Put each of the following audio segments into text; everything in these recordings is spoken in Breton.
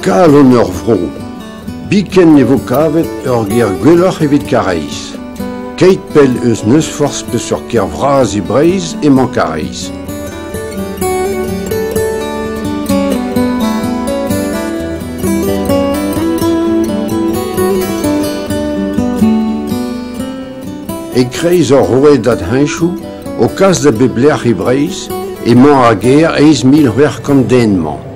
Kalon ur vro. Biken ne vo kavet ur gêr gwelloc'h evit Karaez. Keit pell eus n'eus forzh peseurt kêr vras e Breizh emañ Karaez. E-kreiz ur rouedad heñchoù o kas da bep lec'h e Breizh emañ ar gêr 8600 den-mañ.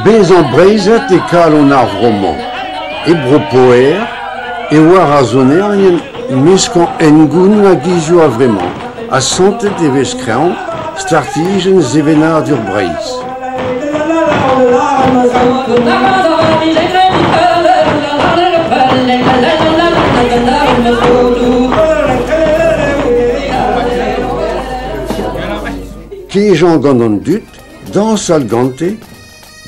Bezañ Breizhat e kalon ar vro-mañ. E Bro-Poher e oar ar sonerien meskañ hengoun ha gizioù a-vremañ ha santet e vez kreñv startijenn sevenadur Breizh. Kejañ gant an dud, dañsal gante,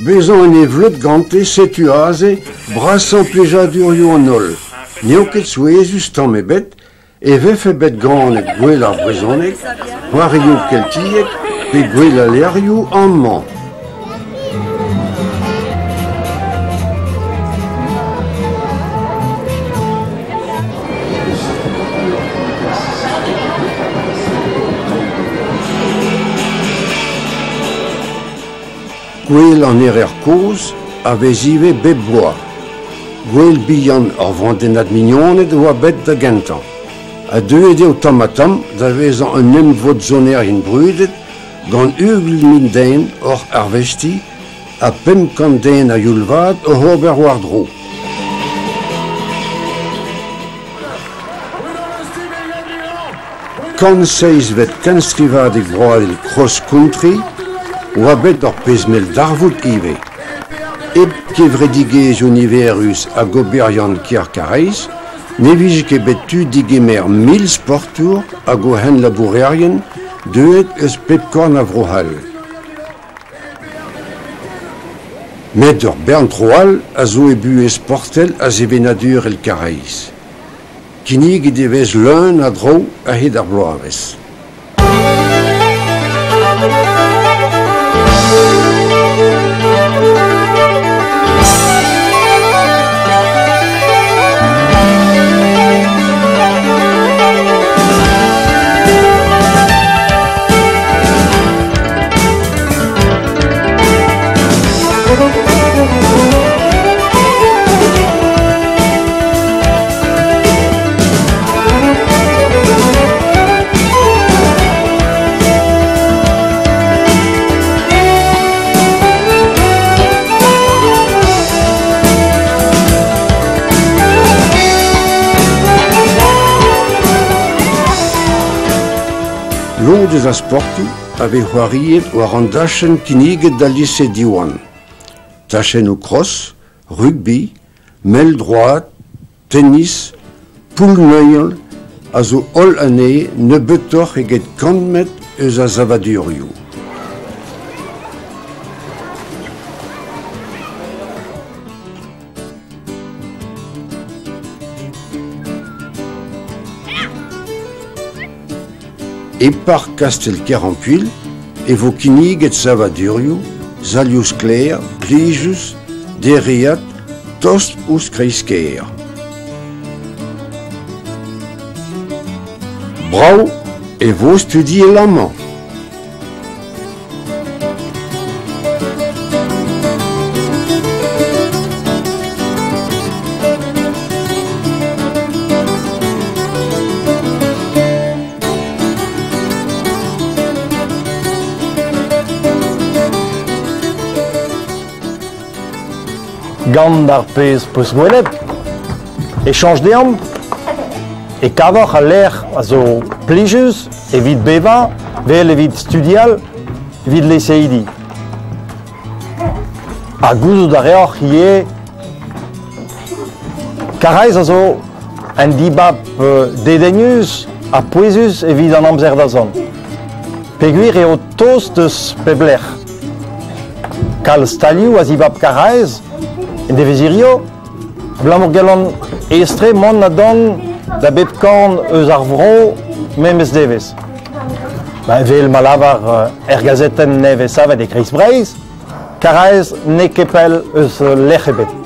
Bezañ en e vleud gante setu aze brasañ plijadurioù an holl. N'eo ket souezhus tamm ebet e vefe bet ganet gwell ar brezhoneg, c'hoarioù keltiek pe gwell al levrioù amañ. Gouel an Erer Kozh a vez ivez bep bloaz. Gouel bihan ur vandennad mignoned a oa bet da gentañ. Ha deuet eo tamm-ha-tamm da vezañ un emvod sonerien brudet gant 20 000 den oc'h arvestiñ ha 500 den a-youl vat oc'h ober war-dro. Kant seizhvet kenstrivadeg vroadel cross-country oa bet ur pezh-mell darvoud ivez. Hep kevredigezhioù niverus hag oberiant kêr Karaez ne vije ket bet tu degemer 1000 sportour hag o c'henlabourerien deuet eus pep korn a Vro-C'hall. Met ur bern tro all a zo e buhez sportel ha sevenadurel Karaez. Kinniget e vez leun a draoù a-hed ar bloavezh. Lod eus ar sportoù a vez c'hoariet war an dachenn kinniget d'al lise Diwan. Tachennoù cross, rugby, mell-droad, tennis, poull-neuial a zo holl anezhe nebeutoc'h eget kant metr eus ar savadurioù. E park Kastell Kerampuilh e vo kinniget savadurioù, salioù sklaer, plijus, dereat, tost ouzh kreiz-kêr. Brav e vo studiel amañ. Gant ar pezh 'peus gwelet e chañj deomp e kavoc'h al lec'h a zo plijus evit bevañ 'vel evit studial evit liseidi. Ha gouzout a reoc'h ivez Karaez a zo un dibab dedennus ha pouezus evit an amzer da zont. Peogwir eo tost eus pep lec'h. Kalz stalioù a zibab Karaez en devez hirio, abalamour gellont aes-tre mont ha dont da bep korn eus ar vro memes devezh. Ba, evel ma lavar er gazetenn nevez savet e Kreiz-Breizh, Karaez n'eo ket pell eus lec'h ebet.